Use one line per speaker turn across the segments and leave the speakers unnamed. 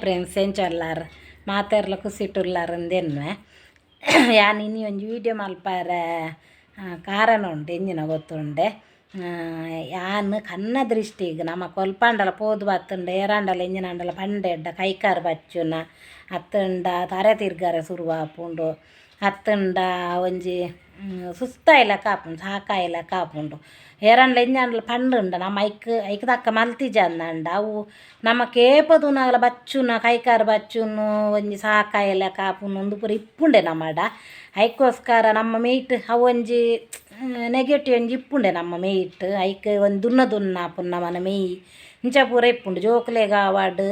Friends, ಎಂಚೊಲ್ಲಾರ್ ಮಾತೆರ್ಲ ಖುಷಿಟುಲ್ಲಾರ್ ಅಂದೆನ್ನುವೆ. ಯಾನ್ ಇನಿ ಒಂಜಿ ವೀಡಿಯೋ ಮಲ್ಪಾರೆ ಕಾರಣ ಉಂಡು, ಎಂಜಿನ ಗೊತ್ತುಂಡೆ. ಯಾನ್ ಕನ್ನ ದೃಷ್ಟಿಗ್ ನಮ ಕೊಲ್ಪಾಂಡಲ ಪೋದು ಬತ್ತುಂಡ ಏರಾಂಡಲ ಎಂಜಿನಾಂಡಲ ಪಂಡೆಡ್ಡ ಕೈಕಾರ್ ಬಚ್ಚುನ ಅತ್ತುಂಡ ತರೆ ತಿರ್ಗರೆ ಶುರುವಾಪುಂಡು, ಅತ್ತುಂಡ ಒಂಜಿ ಸುಸ್ತಾಯಿಲಕ ಆಪುಂಡು, ಸಾಕಾಯಿಲಕ ಆಪುಂಡು. ಏರಾಂಡಲ ಎಂಜಾಂಡಲ ಪಂಡುಂಡ ನಮ್ಮ ಐಕ್ ಐಕ್ ತಕ್ಕ ಮಲ್ತಿಜಂದಂಡ ಅವು ನಮ್ಮ ಕೇಪದುನಾಗಲ ಬಚ್ಚುನ ಕೈಕಾರ್ ಬಚ್ಚುನು ಒಂಜಿ ಸಾಕಾಯಿಲಕ ಆಪುಂಡು. ಉಂದು ಪೂರ ಇಪ್ಪುಂಡೆ ನಮಡ. ಐಕೋಸ್ಕರ ನಮ್ಮ ಮೆಯ್ಟ್ ಅವು ಒಂಜಿ ನೆಗೆಟಿವ್ ಒಂಜಿ ಇಪ್ಪುಂಡೆ ನಮ್ಮ ಮೆಯ್ಟ್. ಐಕ್ ಒಂಜಿ ದುನ್ನ ದುನ್ನ ಆಪುಂಡು ನಮನ ಮೆಯ್. ಇಂಚ ಪೂರ ಇಪ್ಪುಂಡು. ಜೋಕುಲೆಗ್ ಆವಡ್,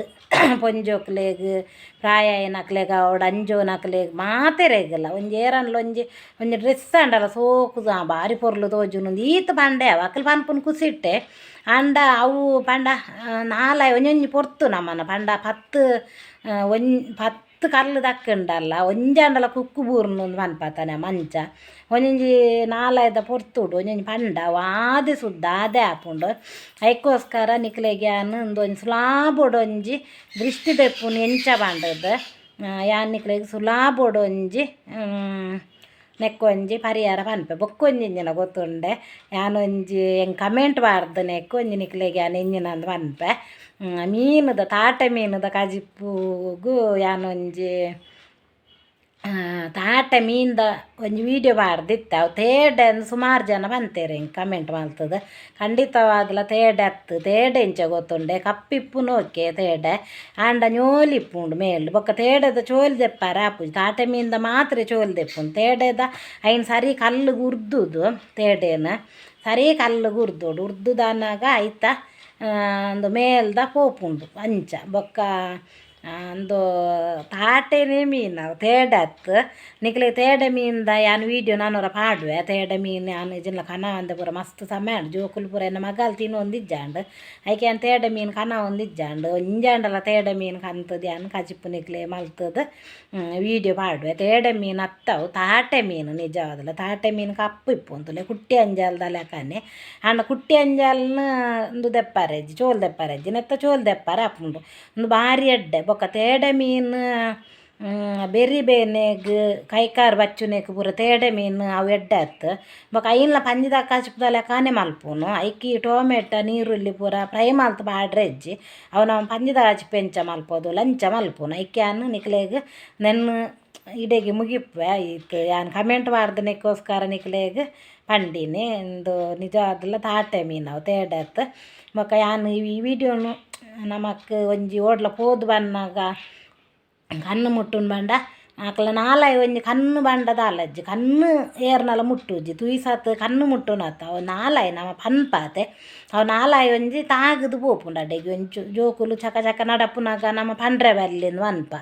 ಪೊಂಜೋಕುಲೆಗ್, ಪ್ರಾಯ ಆಯಿನಕ್ಲೆಗ್ ಆವಡ್, ಅಂಜೋನಕ್ಲೆಗ್ ಮಾತೆರೆಗ್ಲ ಒಂಜಿ ಏರಾಂಡಲ ಒಂಜಿ ಒಂಜಿ ಡ್ರೆಸ್ ಆಂಡಲ ಸೋಕುದ ಬಾರಿ ಪೊರ್ಲು ತೋಜುಂಡು ಈತ್ ಪಂಡೆ ಅವು ಅಕುಲು ಪನ್ಪುನ ಖುಷಿಟ್ಟೆ. ಆಂಡ ಅವು ಪಂಡ ನಾಲಾಯಿ ಒಂಜೊಂಜಿ ಪೊರ್ತು ನಮನ ಪಂಡ ಪತ್ತು ಒಂಜಿ ಪತ್ತು ಕಲ್ಲು ದಕ್ಕುಂಡಲ್ಲ ಒಂಜಾಂಡಲ ಕುಕ್ಕು ಬೂರ್ನು ಪನ್ಪತನೆ ಮಂಚ. ಒಂಜೊಂಜಿ ನಾಲಾಯ್ದ ಪೊರ್ತುಡು ಒಂಜೊಂಜಿ ಪಂಡ ಅವು ಆದೆ ಸುದ್ದ ಆದೆ ಆಪುಂಡು. ಐಕೋಸ್ಕರ ನಿಕ್ಲೆಗ್ ಯಾನ್ ಉಂದೊಂಜಿ ಸುಲಾಬೋಡೊಂಜಿ ದೃಷ್ಟಿ ದೆಪ್ಪುನು ಎಂಚ ಪಂಡದು ಯಾನ್ ನಿಕ್ಲೆಗ್ ಸುಲಾಬೋಡೊಂಜಿ ನೆಕ್ಕೊಂಜಿ ಪರಿಹಾರ ಪನ್ಪೆ. ಬೊಕ್ಕೊಂಜಿ ಎಂಜಿನ ಗೊತ್ತುಂಡೆ, ಯಾನೊಂಜಿ ಎಂಕ್ ಕಮೆಂಟ್ ಪಾಡ್ದು ನೆಕ್ಕೊಂಜಿ ನಿಕ್ಲೆಗ್ ಯಾನ್ ಎಂಜಿನ ಅಂದ್ ಪನ್ಪೆ. ಮೀನುದ ತಾಟೆ ಮೀನುದ ಕಜಿಪುಗು ಯಾನೊಂಜಿ ತಾಟೆ ಮೀನ್ದ ಒಂಜಿ ವೀಡಿಯೋ ಪಾಡ್ದಿತ್ತೆ. ಅವು ತೇಡೆ ಅಂದ್ ಸುಮಾರು ಜನ ಪಂತೇರು ಎಂಕ್ ಕಮೆಂಟ್ ಮಲ್ತದು. ಖಂಡಿತವಾದ್ಲ ತೇಡೆ ಅತ್ತು. ತೇಡೆ ಎಂಚ ಗೊತ್ತುಂಡೆ, ಕಪ್ಪಿಪ್ಪುನು ಓಕೆ ತೇಡೆ ಆಂಡ ñೋಲಿ ಇಪ್ಪುಂಡು ಮೇಲ್. ಬೊಕ್ಕ ತೇಡೆದ ಚೋಲಿ ದೆಪ್ಪಾರೆ ಆಪುಜಿ. ತಾಟೆ ಮೀನ್ದ ಮಾತ್ರ ಚೋಲಿ ದೆಪ್ಪುಂಡು. ತೇಡೆದ ಐನ್ ಸರಿ ಕಲ್ಲು ಉರ್ದುದು, ತೇಡೆನ ಸರಿ ಕಲ್ಲು ಉರ್ದೋಡು. ಉರ್ದುದಾನಾಗ ಐತ ಅಂದು ಮೇಲ್ದ ಪೋಪುಂಡು ಅಂಚ. ಬೊಕ್ಕ ಅಂದು ತಾಟೆನೇ ಮೀನು ಅವು, ತೇಡೆ ಅತ್ತು. ನಿಕ್ಲೆ ತೇಡೆ ಮೀನ್ದ ಯಾನ್ ವೀಡಿಯೋ ನಾನೊರ ಪಾಡುವೆ. ತೇಡೆ ಮೀನು ಯಾನ್ ಇಜ್ಜಿಂಡ್ಲ ಕನವಂದೆ ಪೂರ ಮಸ್ತ್ ಸಮಯ ಆಂಡ್. ಜೋಕುಲು ಪೂರ ಎನ್ನ ಮಗಲ್ ತಿನ್ನೊಂದಿಜ್ಜಾಂಡ್. ಐಕ್ ಯಾನ್ ತೇಡೆ ಮೀನು ಕನವೊಂದಿಜ್ಜಾಂಡ್. ಒಂಜಾಂಡಲ ತೇಡೆ ಮೀನು ಕಂತುದು ಯಾನ್ ಕಜಿಪು ನಿಕ್ಲೆ ಮಲ್ತುದು ವೀಡಿಯೋ ಪಾಡುವೆ. ತೇಡೆ ಮೀನು ಅತ್ತವು, ತಾಟೆ ಮೀನು ನಿಜವಾದಲ. ತಾಟೆ ಮೀನು ಕಪ್ಪು ಇಪ್ಪುಂತುಲೆ ಕುಟ್ಟಿ ಅಂಜಾಲ್ದ ಲೆಕ್ಕನೆ. ಆಂಡ ಕುಟ್ಟಿ ಅಂಜಾಲ್ನ ಉಂದು ದೆಪ್ಪಾರೆಜ್ಜಿ, ಚೋಲ್ ದೆಪ್ಪಾರೆಜ್ಜಿ. ನೆತ್ತ ಚೋಲ್ ದೆಪ್ಪಾರೆ ಆಪುಂಡು. ಉಂದು ಬಾರಿ ಎಡ್ಡೆ. ಬೊಕ್ಕ ತೇಡೆ ಮೀನು ಬೆರಿ ಬೇನೆಗ್, ಕೈಕಾರ್ ಬಚ್ಚುನೆಗ್ ಪೂರ ತೇಡೆ ಮೀನು ಅವು ಎಡ್ಡೆ ಅತ್ತು. ಬೊಕ್ಕ ಐನ್ಲ ಪಂಜಿದ ಕಜಿಪುದ ಲೆಕ್ಕನೆ ಮಲ್ಪುನು. ಐಕ್ ಟೊಮೆಟೊ ನೀರುಳ್ಳಿ ಪೂರ ಫ್ರೈ ಮಲ್ತ್ ಪಾಡ್ರೆ ಇಜ್ಜಿ. ಅವು ನಮ ಪಂಜಿದ ಕಜಿಪು ಎಂಚ ಮಲ್ಪೊದುಲ ಅಂಚ ಮಲ್ಪುನು. ಐಕ್ ಯಾನ್ ನಿಕ್ಲೆಗ್ ನೆನ್ ಇಡೆಗ್ ಮುಗಿಪುವೆ. ಈತ್ ಯಾನ್ ಕಮೆಂಟ್ ಪಾಡ್ದನೆಕ್ಕೋಸ್ಕರ ನಿಕ್ಲೆಗ್ ಪಂಡಿನಿ. ಉಂದು ನಿಜವಾದ್ಲ ತಾಟೆ ಮೀನು ಅವು, ತೇಡೆ ಅತ್ತು. ಬೊಕ್ಕ ಯಾನ್ ಈ ವೀಡಿಯೋನು ನಮಕ್ ಒಂಜಿ ಓಡ್ಲ ಪೋದು ಬನ್ನಗ ಕಣ್ಣು ಮುಟ್ಟುನು ಪಂಡ ಅಕ್ಲ ನಾಲಾಯಿ ಒಂಜಿ ಕಣ್ಣು ಬಂಡ ದಾಲಜ್ಜಿ, ಕಣ್ಣು ಏರ್ನಲ ಮುಟ್ಟುಜಿ. ತುಯ್ಸತ್ ಕಣ್ಣು ಮುಟ್ಟುನತ್ತ ಅವು ನಾಲಾಯಿ ನಮ ಪನ್ಪಾತೆ. ಅವು ನಾಲಾಯಿ ಒಂಜಿ ತಾಗುದು ಪೋಪುಂಡು ಅಡೆಗ್. ಒಂಚು ಜೋಕುಲು ಚಕ ಚಕ ನಡಪುನಗ ನಮ ಪಂಡ್ರೆ ಬಲ್ಲಿಂದ್ ಪನ್ಪ.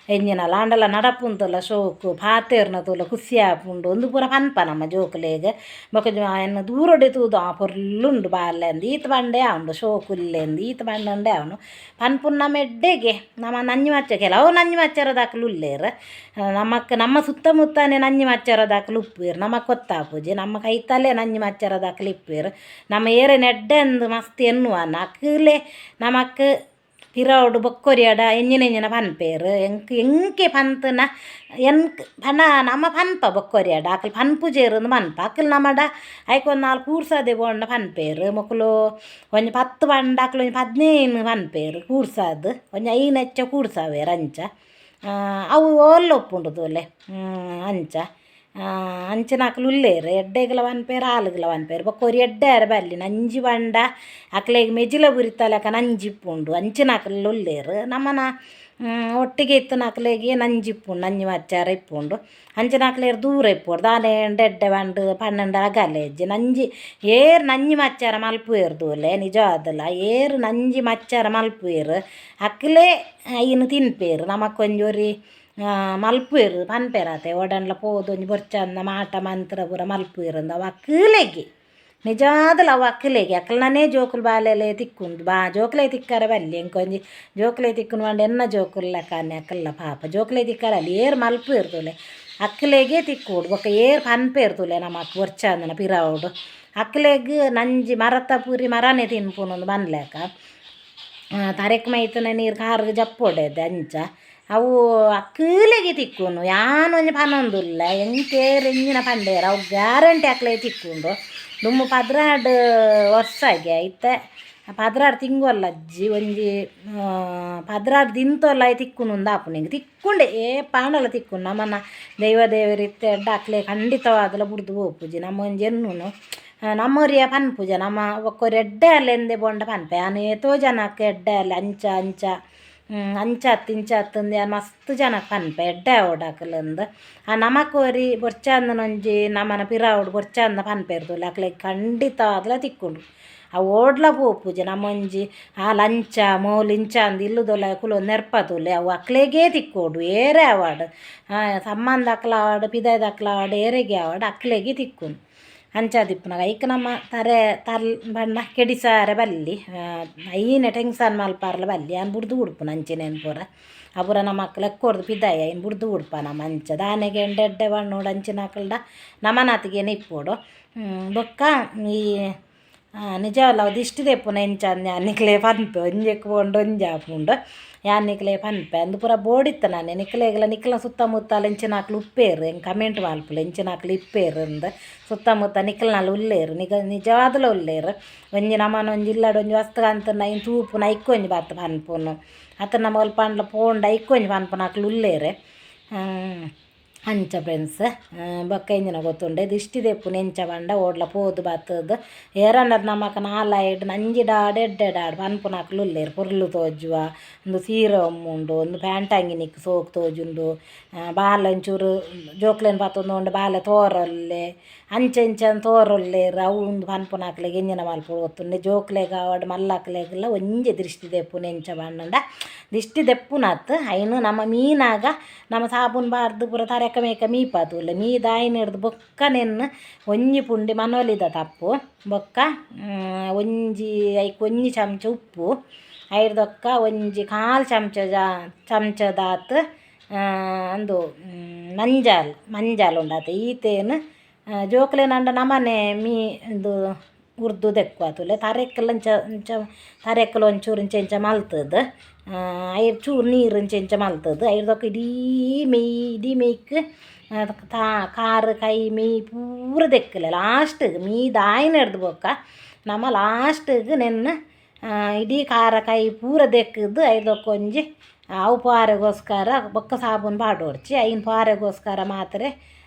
ಎಂಜಿನಲ ಆಂಡಲ ನಡಪುಂತುಲ ಶೋಕು ಪಾತೆರ್ನ ತೂಲ ಖುಷಿ ಆಪುಂಡು. ಉಂದು ಪೂರ ಪನ್ಪ ನಮ್ಮ ಜೋಕುಲೆಗ್. ಬೊಕ ಎನ್ನ ದೂರಡೆ ತೂದು ಆ ಪೊರ್ಲುಂಡು ಬಾಲೆ ಅಂದ್ ಈತ್ ಪಂಡೆ ಆವುಂಡು, ಶೋಕುಲ್ಲೆಂದು ಈತ್ ಪಂಡಂಡೆ ಆವುಂಡು. ಪನ್ಪುನ ನಮ್ಮ ಎಡ್ಡೆಗೆ. ನಮ ನಂಜಿ ಮಚ್ಚ ಕೆಲವು ನಂಜಿ ಮಚ್ಚರದಕ್ಲು ಉಲ್ಲೇರ್. ನಮಕ್ ನಮ್ಮ ಸುತ್ತಮುತ್ತನೇ ನಂಜಿ ಮಚ್ಚರದಕ್ಲು ಉಪ್ಪುವೆರ್, ನಮಕ್ ಗೊತ್ತಾಪುಜಿ. ನಮ್ಮ ಕೈತಲೇ ನಂಜಿ ಮಚ್ಚರದಕ್ಲು ಇಪ್ಪುವೆರ್. ನಮ್ಮ ಏರೆನ ಎಡ್ಡೆ ಅಂದ್ ಮಸ್ತ್ ಎನ್ನುವ ಅಕ್ಲೆ ನಮಕ್ ಪಿರವುಡು ಬೊಕ್ಕೊರಿಯಡ ಎಂಜಿನ ಎಂಜಿನ ಪನ್ಪೇರ್. ಎಂಕ್ ಎಂಕೆ ಪಂತುನ ಎಂಕ್ ಪಂಡ ನಮ ಪನ್ಪ ಬೊಕ್ಕೊರಿಯಡ ಅಕುಲು ಪನ್ಪುಜೆರ್ ಪನ್ಪ. ಅಕುಲು ನಮಡ ಐಕ್ ಒಂಜಿ ನಾಲ್ ಕೂರ್ಸದೆ ಪೋಂಡ ಪನ್ಪೇರ್. ಮೊಕುಲು ಒಂಜಿ 10 ಪಂಡ ಅಕುಲು ಒಂಜಿ 15 ಪನ್ಪೇರ್ ಕೂರ್ಸಾದ್. ಒಂಜಿ 5 ಎಚ್ಚ ಕೂರ್ಸಾವೇರ್ ಅಂಚ. ಅವು ಓಲ್ಲ ಉಪ್ಪುಂಡು ತೂಲೆ ಅಂಚ. ಅಂಚಿನ ಅಕುಲು ಉಲ್ಲೇರ್. ಎಡ್ಡೆಗ್ಲ ಪನ್ಪೇರ್, ಆಲುಗ್ಲ ಪನ್ಪೇರ್. ಬೊಕ್ಕ ಒರಿ ಎಡ್ಡೆ ಆರೆ ಬಲ್ಲಿ ನಂಜಿ ಪಂಡ ಅಕ್ಲೆಗ್ ಮೆಜಿಲ ಬುರಿತ ಲೆಕ್ಕ ನಂಜಿ ಇಪ್ಪುಂಡು. ಅಂಚಿನ ಅಕುಲು ಉಲ್ಲೇರ್. ನಮನ ಒಟ್ಟಿಗೆ ಇತ್ತಿನಕ್ಲೆಗೆ ನಂಜಿ ಇಪ್ಪುಂಡು, ನಂಜಿ ಮಚ್ಚಾರ ಇಪ್ಪುಂಡು. ಅಂಚಿನ ಅಕ್ಲೆರ್ ದೂರ ಇಪ್ಪೊಡು. ದಾನೆ ಎಡ್ಡೆ ಪಂಡ್ ಪನ್ನಂಡ ಅಗಲೆಜ್ಜಿ. ನಂಜಿ ಏರ್ ನಂಜಿ ಮಚ್ಚಾರ ಮಲ್ಪುವೆರ್ ತೂಲೆ, ನಿಜವಾದಲ ಏರ್ ನಂಜಿ ಮಚ್ಚಾರ ಮಲ್ಪುವೆರ್ ಅಕ್ಲೆ ಐನ್ ತಿನ್ಪೇರ್. ನಮಕ್ ಒಂಜಿ ಒರಿ ಮಲ್ಪುವೆರ್ ಪನ್ಪೇರಾತೆ ಓಡಂಡ್ಲ ಪೋದು ಒಂಜಿ ಬೊರ್ಚಂದ ಮಾಟ ಮಂತ್ರ ಪೂರ ಮಲ್ಪುವೆರ್. ಅವು ಅಕ್ಲೆಗ್ ನಿಜವಾದಲ ಅವು ಅಕ್ಲೆಗ್. ಅಕ್ಲ್ನನೇ ಜೋಕುಲು ಬಾಲೆಲೆ ತಿಕ್ಕುಂಡು. ಬಾ ಜೋಕುಲೆ ತಿಕ್ಕರೆ ಬಲ್ಲಿ. ಎಂಕೊಂಜಿ ಜೋಕುಲೆ ತಿಕ್ಕುನು ಪಂಡ ಎನ್ನ ಜೋಕುಲು ಲೆಕ್ಕನೆ ಅಕಲ್ನ ಪಾಪ. ಜೋಕುಲೆ ತಿಕ್ಕರೆ ಅಲ್ಲಿ ಏರ್ ಮಲ್ಪುವೆರ್ ತೂಲೆ ಅಕ್ಲೆಗೇ ತಿಕ್ಕೋಡು. ಬೊಕ್ಕ ಏರ್ ಪನ್ಪೇರ್ ತೂಲೆ ನಮಕ್ ಬೊರ್ಚಂದನ ಪಿರವುಡು ಅಕ್ಲೆಗ್ ನಂಜಿ ಮರತ ಪೂರಿ ಮರನೇ ತಿನ್ಪುನು ಪನ್ಲೆಕ. ತರೆಕ್ ಮೈತುನ ನೀರು ಕಾರ್ಗ್ ಜಪ್ಪೊಡೆದೆ ಅಂಚ ಅವು ಅಕ್ಕಲೆಗೆ ತಿಕ್ಕುನು ಯಾನ್ ಒಂಜಿ ಪನೊಂದುಲ್ಲೆ ಎಂಕೇರ್ ಎಂಜಿನ ಪಂಡೇರ್ ಅವು ಗ್ಯಾರಂಟಿ ಅಕ್ಲೆ ತಿಕ್ಕುಂಡು. ದುಂಬು 12 ವರ್ಷಗೆ ಇತ್ತೆ 12 ತಿಂಗೊಲ್ಲ ಅಜ್ಜಿ ಒಂಜಿ 12 ದಿನತೊಲ ತಿಕ್ಕುನು ಆಪುಂಡು. ತಿಕ್ಕುಂಡೆ ಏ ಪಾಂಡಲ ತಿಕ್ಕುಂಡು. ನಮನ ದೈವ ದೇವೆರ್ ಇತ್ತೆ ಎಡ್ಡೆ ಅಕ್ಲೆ ಖಂಡಿತವಾದಲ ಬುಡ್ದು ಪೋಪುಜಿ. ನಮ್ಮ ಒಂಜಿ ಎನ್ನುನು ನಮ್ಮೊರಿಯ ಪನ್ಪುಜ ನಮ್ಮ ಬೊಕ್ಕೊರಿ ಎಡ್ಡೆ ಅಲ್ಲೆಂದೆ ಬೋಂಡ ಪನ್ಪೆ. ಯಾನ್ ಏತೋ ಜನಕ್ಕೆ ಎಡ್ಡೆ ಅಲ್ಲ ಅಂಚ ಅಂಚ ಅಂಚ ಅತ್ತ್ ಇಂಚ ಅತ್ತಂದು ಯಾನ್ ಮಸ್ತ್ ಜನಕ್ಕೆ ಪನ್ಪೆ ಎಡ್ಡೆ ಆವೊಡು ಅಕಲಂದು. ಆ ನಮಕ್ ಒರಿ ಬೊರ್ಚಂದನೊಂಜಿ ನಮನ ಪಿರಾವುಡು ಬೊರ್ಚಂದ ಪನ್ಪೆರ್ ತೂಲೆ ಅಕ್ಲೆಗ್ ಖಂಡಿತವಾದ್ಲ ತಿಕ್ಕುಂಡು. ಅವು ಓಡ್ಲ ಪೋಪುಜಿ. ನಮ್ಮೊಂಜಿ ಆ ಲಂಚ ಮೋಲು ಇಂಚ ಅಂದ್ ಇಲ್ಲುದೊಲ ಕುಲೊಂದು ನೆರ್ಪ ತೂಲೆ ಅವು ಅಕ್ಲೆಗೇ ತಿಕ್ಕೋಡು. ಏರೇ ಆವಡ್ ಸಂಬಂಧಕ್ಲ ಆವಡ್ ಪಿದಯ್ದಕ್ಲ ಆವಡ್ ಏರೆಗೆ ಆವಡ್ ಅಕ್ಲೆಗೆ ತಿಕ್ಕುನು. ಅಂಚಾದಿಪ್ಪುನಗ ಐಕ್ ನಮ್ಮ ತರೆ ತಲ್ ಪಂಡ ಕೆಡಿಸಾರೆ ಬಲ್ಲಿ, ಐನೆ ಟೆನ್ಷನ್ ಮಲ್ಪಾರ್ಲ ಬಲ್ಲಿ. ಯಾನ್ ಬುಡ್ದು ಬುಡ್ಪುನು ಅಂಚಿನೇನು ಪೂರ. ಆ ಪೂರ ನಮಕ್ ಲೆಕ್ಕೊಡ್ದು ಪಿದಾಯಿ ಐನ್ ಬುಡ್ದು ಬುಡ್ಪ ನಮ. ಅಂಚ ದಾನೆಗೆ ಎಡ್ಡೆ ಎಡ್ಡೆ ಬಣ್ಣೋಡು ಅಂಚಿನಕಲ್ಡ ನಮನಾತಿಗೆನೆ ಇಪ್ಪೊಡು. ಬೊಕ್ಕ ಈ ನಿಜವಾದ್ಲ ಅವು ದಿಷ್ಟಿ ದೆಪ್ಪುನ ಎಂಚ ಅಂದ್ ಯಾನ್ ನಿಕ್ಲೆ ಪನ್ಪೆ. ಒಂಜೆಕ್ ಪೋಂಡ ಒಂಜಿ ಆಪುಂಡು. ಯಾನ್ ನಿಕ್ಲೆ ಪನ್ಪೆ ಅಂದ್ ಪೂರ ಬೋಡಿತ್ತ ನಾನೆ. ನಿಕ್ಲೆಗ್ಲ ನಿಕ್ಲ್ನ ಸುತ್ತಮುತ್ತಲ ಇಂಚಿನಕ್ಲು ಉಪ್ಪೇರು ಎಂಕ್ ಕಮೆಂಟ್ ಮಲ್ಪುಲೆ ಇಂಚಿನಕ್ಲು ಇಪ್ಪೇರು ಅಂದ್. ಸುತ್ತಮುತ್ತ ನಿಕ್ಲ್ನಲ್ ಉಲ್ಲೇರು ನಿಗ ನಿಜವಾದ್ಲ ಉಲ್ಲೇರು. ಒಂಜಿ ನಮನ ಒಂಜಿ ಇಲ್ಲಡ್ ಒಂಜಿ ವಸ್ತು ಕಂತುಂಡ ಐನ್ ತೂಪುನ ಐಕೊಂಜಿ ಬತ್ತ್ ಪನ್ಪುನು ಅತ್ತ ನಮ ಒಲ್ಪ ಆಂಡಲ ಪೋಂಡ ಐಕೊಂಜಿ ಪನ್ಪುನಕ್ಲು ಉಲ್ಲೇರು. ಅಂಚ ಫ್ರೆಂಡ್ಸ್. ಬೊಕ್ಕ ಎಂಚಿನ ಗೊತ್ತುಂಡೆ ದಿಷ್ಟಿ ದೆಪ್ಪುನ ಎಂಚ ಪಂಡ ಓಡ್ಲ ಪೋದು ಬತ್ತುದು ಏರಂಡರ್ ನಮಕ್ ನಾಲಾಯಿಡ್ ನಂಜಿ ಡಾಡ್ ಎಡ್ಡೆ ಡಾಡ್ ಪನ್ಪುನಕ್ಲು ಉಲ್ಲೇರು. ಪೊರ್ಲು ತೋಜುವ ಉಂದು ಸೀರೆ ಒಮ್ಮುಂಡು ಉಂದು ಪ್ಯಾಂಟ್ ಅಂಗಿ ನಿಕ್ಕ್ ಸೋಕು ತೋಜುಂಡು, ಬಾಲೆ ಒಂಚೂರು ಜೋಕ್ಲೆನ್ ಪತ್ತೊಂದು ಬಾಲೆ ತೋರೊಲ್ಲೆ ಅಂಚ ಇಂಚ ತೋರೊಲ್ಲೆರ್ ಅವು ಉಂದು ಪನ್ಪುನಕ್ಲೆಗ್ ಎಂಚಿನ ಮಲ್ಪೊಡು ಗೊತ್ತುಂಡೆ. ಜೋಕ್ಲೆಗ್ ಆವಡ್ ಮಲ್ಲಕ್ಲೆಗ್ಲ ಒಂಜಿ ದೃಷ್ಟಿ ದೆಪ್ಪುನ ಎಂಚ ಪಂಡ ದಿಷ್ಟಿ ದೆಪ್ಪುನತ್ ಐನ್ ನಮ ಮೀನಾಗ ನಮ ಸಾಬೂನು ಪಾಡ್ದು ಪೂರ ತರೆಕ ಮೇಕ ಮೀಪ ತೂಲೆ ಮೀದಾಯಿನೆಡ್ದ್ ಬೊಕ್ಕ ನೆನ್ನ್ ಒಂಜಿ ಪುಂಡಿ ಮನೊಲಿದ ತಪ್ಪು ಬೊಕ್ಕ ಒಂಜಿ ಐಕ್ ಒಂಜಿ ಚಮಚ ಉಪ್ಪು ಐಡ್ದೊಕ್ಕ ಒಂಜಿ ಕಾಲು ಚಮಚ ಚಮಚದಾತ್ ಅಂದು ಮಂಜಾಲ್ ಮಂಜಾಲ್ ಉಂಡಾತೆ ಈತೇನ್ ಜೋಕ್ಲೆನಂಡ ನಮನೆ ಮೀ ಇಂದು ಉರ್ದು ದೆಕ್ಕುವ ತೂಲೆ ತರೆಕ್ಲ ಇಂಚ ಇಂಚ ತರೆಕ್ಲ ಒಂಚೂರು ಇಂಚ ಇಂಚ ಮಲ್ತುದು ಐರ್ ಚೂರು ನೀರು ಇಂಚ ಇಂಚ ಮಲ್ತುದು ಐಡ್ದೊಕ್ಕ ಇಡೀ ಮೆಯ್ ಇಡೀ ಮೆಯ್ಕ್ ಕಾರ್ ಕೈ ಮೆಯ್ ಪೂರ ದೆಕ್ಕಲೆ ಲಾಸ್ಟಿಗೆ ಮೀದಾಯ್ನೆಡ್ದು ಬೊಕ್ಕ ನಮ ಲಾಸ್ಟಿಗೆ ನೆನ್ನೆ ಇಡೀ ಕಾರ ಕೈ ಪೂರ ದೆಕ್ಕುದು ಐಡ್ದೊಕ್ಕ ಒಂಜಿ ಅವು ಪಾರೆಗೋಸ್ಕರ ಬೊಕ್ಕ ಸಾಬೂನು ಪಾಡೊಡ್ಚಿ ಐನ್ ಪಾರೆಗೋಸ್ಕರ ಮಾತ್ರೆ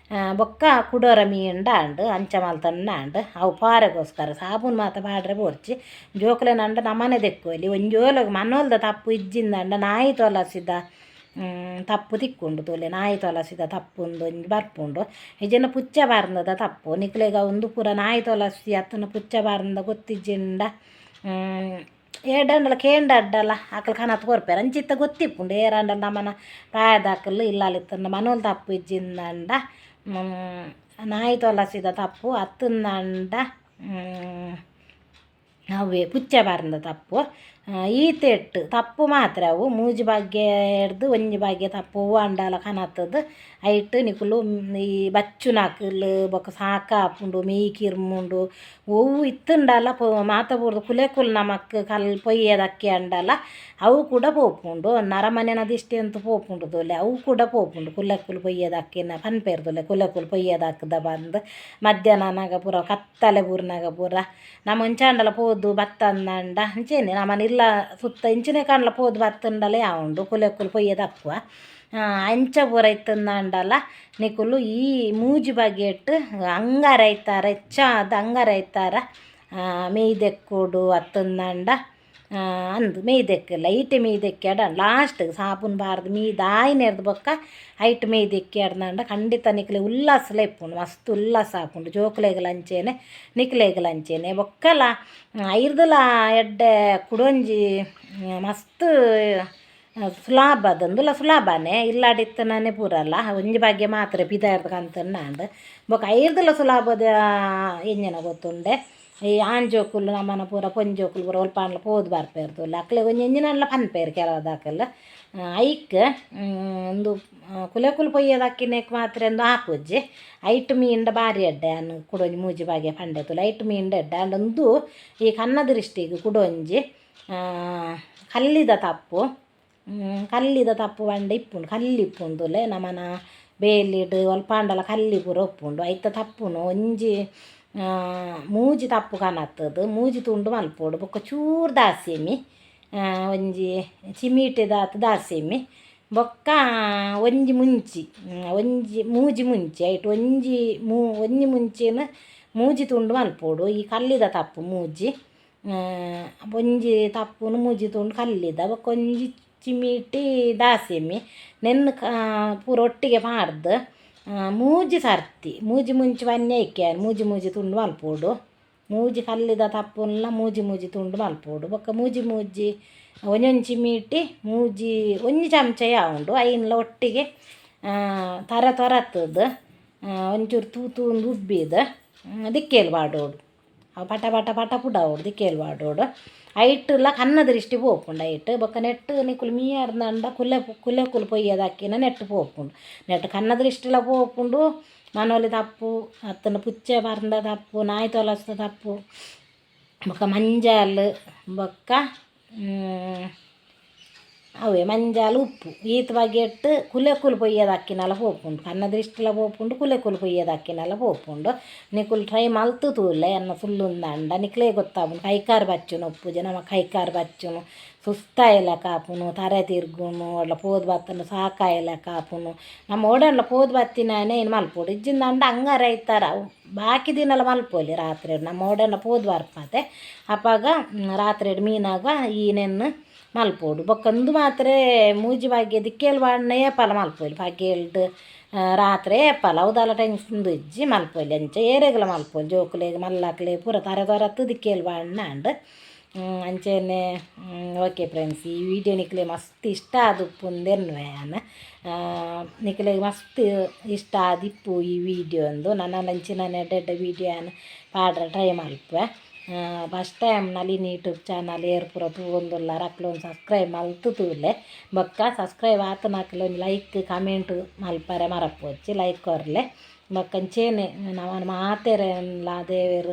ಬೊಕ್ಕ ಕುಡೊರ ಮೀಂಡ ಆಂಡ್ ಅಂಚ ಮಲ್ತೊಂಡ ಆಂಡ್ ಅವು ಪಾರೆಗೋಸ್ಕರ ಸಾಬೂನು ಮಾತ ಪಾಡ್ರೆ ಬೋಡ್ಚಿ. ಜೋಕ್ಲೆನಂಡ ನಮನೆ ದೆಕ್ಕೊಲಿ. ಒಂಜೋಲಗ್ ಮನೋಲ್ದ ತಪ್ಪು ಇಜ್ಜಿಂದಂಡ ನಾಯಿ ತೊಲಸಿದ ತಪ್ಪು ತಿಕ್ಕುಂಡು ತೂಲೆ. ನಾಯಿ ತೊಲಸಿದ ತಪ್ಪು ಉಂದು ಒಂಜಿ ಬರ್ಪುಂಡು ಇಜ್ಜಿಂಡ ಪುಚ್ಚೆ ಬಾರ್ಂದದ ತಪ್ಪು. ನಿಕ್ಲೆಗ ಉಂದು ಪೂರ ನಾಯಿ ತೊಲಸಿ ಅತ್ತಂಡ ಪುಚ್ಚೆ ಬಾರ್ಂದ ಗೊತ್ತಿಜ್ಜಿಂಡ ಏಡಂಡಲ ಕೇಂಡ ಅಡ್ಡಲ ಅಕಲ್ ಕನತ್ ಕೊರ್ಪೆರ್ ಅಂಚಿತ್ತ ಗೊತ್ತಿಪ್ಪುಂಡು. ಏರಾಂಡಲ ನಮನ ಪ್ರಾಯದಕುಲು ಇಲ್ಲಲ್ ಇತ್ತುಂಡ ಮನೋಲ್ ತಪ್ಪು ಇಜ್ಜಿಂದಂಡ ನಾಯಿ ತೊಲಸಿದ ತಪ್ಪು ಅತ್ತಂದಂಡ ಅವ್ವೆ ಪುಚ್ಚೆ ಬಾರ್ಂದ ತಪ್ಪು. ಈತೆಟ್ ತಪ್ಪು ಮಾತ್ರ ಅವು ಮೂಜಿ ಬಗೆ ಹಿಡ್ದು ಒಂಜಿ ಬಗೆ ತಪ್ಪು ಒವ್ವು ಆಂಡಲ ಕನತುದು ಐಟ್ ನಿಕುಲು ಈ ಬಚ್ಚುನಕುಲು ಬೊಕ ಸಾಕಾಪುಂಡು ಮೆಯ್ ಕಿರ್ಮುಂಡು ಒವ್ವು ಇತ್ತುಂಡಲ ಮಾತ ಪೂರ ಕುಲೆ ಕುಲು ನಮಕ್ ಕಲ್ ಪೊಯ್ಯೆದಕ್ಕೆ ಆಂಡಲ ಅವು ಕೂಡ ಪೋಪುಂಡು. ನರಮನೆನ ದಿಷ್ಟಿ ಅಂತು ಪೋಪುಂಡು ತೂಲೆ ಅವು ಕೂಡ ಪೋಪುಂಡು. ಕುಲೆಕುಲು ಪೊಯ್ಯೆದಕ್ಕಿನ ಪನ್ಪೆರ್ ತೂಲೆ ಕುಲೆಕುಲು ಪೊಯ್ಯೆದಕ್ದ ಬಂದ್ ಮಧ್ಯಾಹ್ನ ಆನಗ ಪೂರ ಕತ್ತಲೆ ಬೂರ್ನಗ ಪೂರ ನಮ ಒಂಚಾಂಡಲ ಪೋದು ಬತ್ತಂದಂಡ ಅಂಚೆನೆ ನಮನ ಇಲ್ಲ ಸುತ್ತ ಇಂಚಿನೆ ಕಾಂಡಲ ಪೋದು ಬತ್ತುಂಡಲ ಯಾವುಂಡು ಕುಲೆಕುಲು ಪೊಯ್ಯೆದಕ್ಕುವ. ಅಂಚ ಪೂರ ಇತ್ತುಂದಾಂಡಲ ನಿಕುಲು ಈ ಮೂಜಿ ಬಗೆಟ್ ಅಂಗಾರೆ ಐತಾರ ಹೆಚ್ಚಾದ್ ಅಂಗಾರೆ ಐತಾರ ಮೆಯ್ ದೆಕ್ಕೊಡು ಅತ್ತಂದಂಡ ಅಂದ್ ಮೆಯ್ ದೆಕ್ಕಲ್ಲ ಐಟೆ ಮೆಯ್ ದೆಕ್ಕ್ಯಡ ಲಾಸ್ಟ್ಗ್ ಸಾಬೂನು ಪಾಡ್ದ್ ಮೀದಾಯಿನೆರ್ದ್ ಬೊಕ್ಕ ಐಟ್ ಮೆಯ್ ದೆಕ್ಕ್ಯಡ್ಂಡ ಖಂಡಿತ ನಿಕ್ಲೆ ಉಲ್ಲಾಸಲ ಇಪ್ಪುಂಡು ಮಸ್ತ್ ಉಲ್ಲಾಸ ಆಪುಂಡು. ಜೋಕ್ಲೆಗ್ಲ ಅಂಚೆನೆ ನಿಕ್ಲೆಗ್ಲ ಅಂಚೆನೆ. ಬೊಕ್ಕಲ ಐರ್ದಲ ಎಡ್ಡೆ ಕುಡೊಂಜಿ ಮಸ್ತ್ ಸುಲಭದ ಉಂದುಲ ಸುಲಭನೆ ಇಲ್ಲಡಿತ್ತುನನೆ ಪೂರಲ ಒಂಜಿ ಬಗೆ ಮಾತ್ರ ಪಿದಾಯ್ರ್ದ್ ಕಂತುಂಡ ಆಂಡ್. ಬೊಕ ಐರ್ದಲ ಸುಲಭದ ಎಂಚಿನ ಗೊತ್ತುಂಡೆ ಈ ಆಂಜೋಕುಲು ನಮನ ಪೂರ ಪೊಂಜೋಕುಲು ಪೂರ ಒಲ್ಪ ಆಂಡಲ ಪೋದು ಬರ್ಪೆರ್ ತೂಲೆ ಅಕ್ಲೆಗ್ ಒಂಜಿ ಎಂಚಿನಾಂಡಲ ಪನ್ಪೆರ್ ಕೆಲವುದಕುಲು ಐಕ್ ಉಂದು ಕುಲೆಕುಲು ಪೊಯ್ಯೆದಕ್ಕಿನೆಕ್ ಮಾತ್ರ ಉಂದು ಆಪುಜಿ. ಐಟ್ ಮೀಂಡ ಬಾರಿ ಎಡ್ಡೆ ಯಾನ್ ಕುಡೊಂಜಿ ಮೂಜಿ ಬಗೆ ಪಂಡೆ ತೂಲೆ ಐಟ್ ಮೀಂಡ ಎಡ್ಡೆ. ಆಂಡ ಉಂದು ಈ ಕಣ್ಣ ದೃಷ್ಟಿಗ್ ಕುಡೊಂಜಿ ಕಲ್ಲಿದ ತಪ್ಪು. ಕಲ್ಲಿದ ತಪ್ಪು ಪಂಡ ಇಪ್ಪುಂಡು, ಕಲ್ಲಿ ಇಪ್ಪುಂಡುಲೆ ನಮನ ಬೇಲಿಡ್ ಒಲ್ಪಾಂಡಲ ಕಲ್ಲಿ ಪೂರ ಉಪ್ಪುಂಡು. ಐತ ತಪ್ಪುನು ಒಂಜಿ ಮೂಜಿ ತಪ್ಪು ಕನತ್ತದು ಮೂಜಿ ತುಂಡು ಮಲ್ಪೊಡು. ಬೊಕ್ಕ ಚೂರು ದಾಸೆಮಿ, ಒಂಜಿ ಚಿಮೀಟೆದಾತ್ ದಾಸೆಮಿ, ಬೊಕ್ಕ ಒಂಜಿ ಮುಂಚಿ, ಒಂಜಿ ಮೂಜಿ ಮುಂಚಿ. ಐಟ್ ಒಂಜಿ ಒಂಜಿ ಮುಂಚಿನ ಮೂಜಿ ತುಂಡು ಮಲ್ಪೊಡು. ಈ ಕಲ್ಲಿದ ತಪ್ಪು ಮೂಜಿ, ಒಂಜಿ ತಪ್ಪುನು ಮೂಜಿ ತುಂಡು ಕಲ್ಲಿದ, ಬೊಕ್ಕ ಒಂಜಿ ಚಿಮೀಟಿ ದಾಸೆಮಿ ನೆನ್ನ್ ಪೂರ ಒಟ್ಟಿಗೆ ಪಾಡ್ದು ಮೂಜಿ ಸರ್ತಿ ಮೂಜಿ ಮುಂಚಿ ಬನ್ನಿ ಐಕೆ ಮೂಜಿ ಮೂಜಿ ತುಂಡು ಮಲ್ಪೊಡು. ಮೂಜಿ ಕಲ್ಲಿದ ತಪ್ಪುನ್ಲ ಮೂಜಿ ಮೂಜಿ ತುಂಡು ಮಲ್ಪೊಡು. ಬೊಕ್ಕ ಮೂಜಿ ಮೂಜಿ ಒಂಜೊಂಜಿ ಚಿಮೀಟಿ ಮೂಜಿ ಒಂಜಿ ಚಮಚ ಯಾವುಂಡು ಐನ್ಲ ಒಟ್ಟಿಗೆ ತರೆ ತೊರತ್ತದು ಒಂಚೂರು ತೂ ತೂಂದು ಉಬ್ಬಿದು ದಿಕ್ಕೇಲ್ ಪಾಡೋಡು. ಅವು ಪಟ ಪಟ ಪಟ ಪುಡಾವೊಡು, ದಿಕ್ಕೇಲ್ ಪಾಡೋಡು. ಐಟ್ಲ ಕಣ್ಣ ದೃಷ್ಟಿ ಪೋಪುಂಡು ಐಟ್. ಬೊಕ್ಕ ನೆಟ್ ನಿಕುಲು ಮೀಯರ್ನಂಡ ಕುಲೆ ಕುಲೆ ಕುಲು ಪೊಯ್ಯದಕ್ಕಿನ ನೆಟ್ ಪೋಪುಂಡು. ನೆಟ್ ಕಣ್ಣ ದೃಷ್ಟಿಲ ಪೋಪುಂಡು. ಮನೋಲಿ ತಪ್ಪು ಅತ್ತಂಡ ಪುಚ್ಚೆ ಪರ್ಂದ ತಪ್ಪು, ನಾಯಿ ತೊಲಸ್ದ ತಪ್ಪು, ಬೊಕ್ಕ ಮಂಜಲ್, ಬೊಕ್ಕ ಅವೇ ಮಂಜಲ್ ಉಪ್ಪು ಈತ್ ಬಗೆಟ್ ಕುಲೆ ಕುಲು ಪೊಯ್ಯದಕ್ಕಿನಲ ಪೋಪುಂಡು. ಕಣ್ಣ ದೃಷ್ಟಿಲ ಪೋಪುಂಡು, ಕುಲೆ ಕುಲು ಪೊಯ್ಯದಕ್ಕಿನಲ ಪೋಪುಂಡು. ನಿಕುಲು ಟ್ರೈ ಮಲ್ತು ತೂಲೆ, ಎನ್ನ ಸುಲ್ಲುಂದಂಡ ನಿಕ್ಲೇ ಗೊತ್ತಾಪುಂಡು. ಕೈಕಾರು ಬಚ್ಚುನು ಉಪ್ಪುಜಿ ನಮ ಕೈಕಾರು ಬಚ್ಚುನು, ಸುಸ್ತಾಯಿಲೆಕ್ಕ ಆಪುನು, ತರೆ ತಿರ್ಗುನು, ಒಲ್ಲ ಪೋದು ಬತ್ತಂಡ ಸಾಕಾಯಿಲೆಕ್ಕ ಆಪುನು. ನಮ್ಮ ಓಡಂಡ್ಲ ಪೋದು ಬತ್ತಿನಾನೆ ಏನು ಮಲ್ಪೊಡು. ಇಜ್ಜಿಂದಂಡ ಅಂಗಾರೆ ಐತಾರ ಬಾಕಿ ದಿನಲ ಮಲ್ಪೊಲಿ. ರಾತ್ರಿ ನಮ್ಮ ಓಡಂಡ ಪೋದು ಬರ್ಪತೆ ಅಪಗ ರಾತ್ರಿ ಮೀನಾಗ ಈ ನೆನ್ನು ಮಲ್ಪೊಡು. ಬೊಕ್ಕ ಉಂದು ಮಾತ್ರೆ ಮೂಜಿ ಬಗೆ ದಿಕ್ಕೇಲ್ ಪಾಡ್ನ ಏಪಲ ಮಲ್ಪೊಲಿ. ಪಗೆಲ್ಡ್ ರಾತ್ರೆ ಏಪಲ ಅವು ಟೆನ್ಷನ್ ಇಜ್ಜಿ, ಮಲ್ಪೊಲಿ. ಅಂಚ ಏರೆಗ್ಲ ಮಲ್ಪೊಲಿ, ಜೋಕುಲೆಗ್ ಮಲ್ಲಕ್ಲೆ ಪೂರ ತರೆ ತೊರತ್ತು ದಿಕ್ಕೇಲ್ ಪಾಡ್ನ ಆಂಡ್. ಅಂಚೆನೆ ಓಕೆ ಫ್ರೆಂಡ್ಸ್, ಈ ವಿಡಿಯೋ ನಿಕ್ಲೆ ಮಸ್ತ್ ಇಷ್ಟ ಆದುಪ್ಪುಂದೆನ್ನುವೆ ಯಾನ್. ನಿಕ್ಲೆಗ್ ಮಸ್ತ್ ಇಷ್ಟ ಆದಿಪ್ಪು ಈ ವಿಡಿಯೋ ಒಂದು. ನನಲ ಅಂಚಿನ ಎಡ್ಡೆ ಎಡ್ಡೆ ವಿಡಿಯೋ ಯಾನ್ ಪಾಡ್ರೆ ಟ್ರೈ ಮಲ್ಪುವೆ. First time Nalini YouTube channel ಏರ್ ಪೂರ ತೂವೊಂದುಲ್ಲಾರ ಅಕ್ಲು ಒಂದು ಸಬ್ಸ್ಕ್ರೈಬ್ ಮಲ್ತು ತೂಲೆ. ಬೊಕ್ಕ ಸಬ್ಸ್ಕ್ರೈಬ್ ಆತನಕ್ಲು ಒಂಜಿ ಲೈಕ್ ಕಮೆಂಟ್ ಮಲ್ಪರೆ ಮರಪೊಚ್ಚಿ, ಲೈಕ್ ಕೊರ್ಲೆ. ಬೊಕ್ಕ ಅಂಚೆನೆ ನಮನ ಮಾತೆರೆನ್ಲ ದೇವೆರ್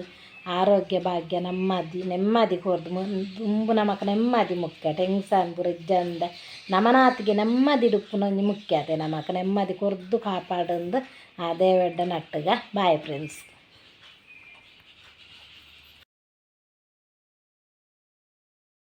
ಆರೋಗ್ಯ ಭಾಗ್ಯ ನೆಮ್ಮದಿ ನೆಮ್ಮದಿ ಕೊರ್ದು. ದುಂಬು ನಮಕ್ ನೆಮ್ಮದಿ ಮುಖ್ಯ. ಟೆನ್ಷನ್ ಪೂರ ಇಜ್ಜಂದೆ ನಮನಾತಿಗೆ ನೆಮ್ಮದಿ ಉಪ್ಪುನ ಒಂಜಿ ಮುಖ್ಯ ಅತೆ. ನಮಕ್ ನೆಮ್ಮದಿ ಕೊರ್ದು ಕಾಪಾಡಂದು ಆ ದೇವೆರ್ಡ ನಟ್ಟುಗ. Bye friends.